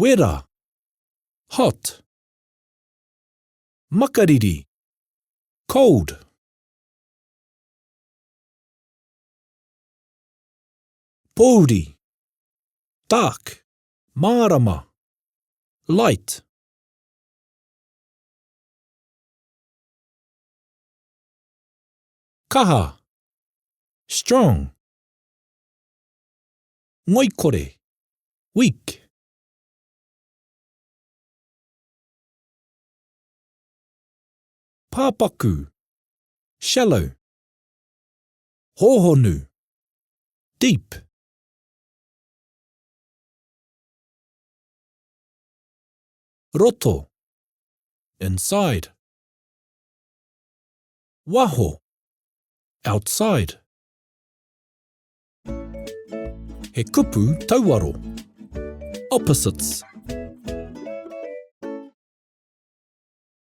Wera, hot. Makariri, cold. Pōuri, dark, mārama, light. Kaha, strong. Ngoikore, weak. Pāpaku, shallow. Hōhonu, deep. Roto, inside. Waho, outside. He kupu tauaro. Opposites.